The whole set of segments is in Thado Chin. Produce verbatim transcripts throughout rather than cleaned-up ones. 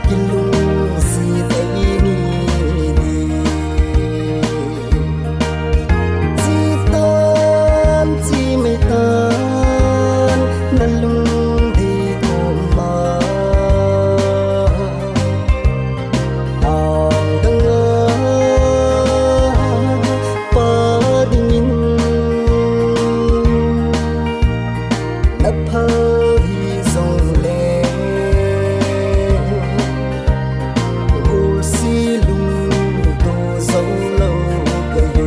Kilungset ahi ni di. Chi tan chi mai tan na lungdei koma. Ang dang a pa dingin na phal hi zong le, ulsi lungto zong lo ka hi.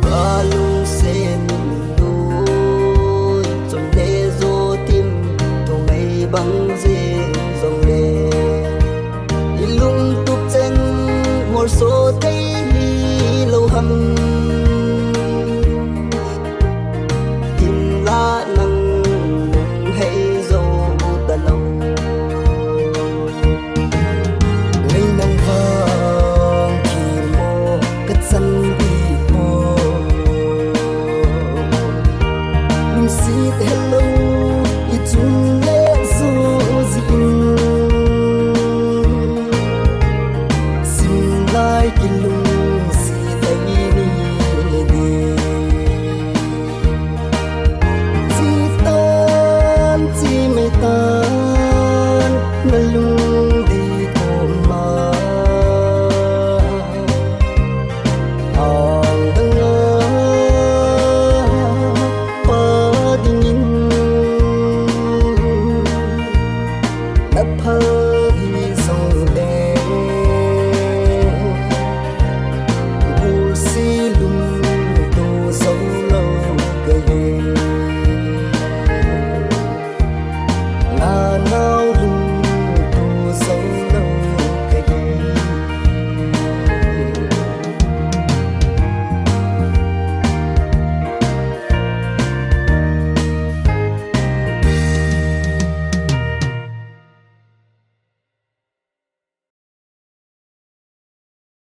Ka lungset in dui chom le zo tim, thumei bang zing zong le, i lungtup chen mol so thei hi lo ham. Inla nang hei zo ta lo. Lei nang vang ki mo ka chan di po. Lungset hello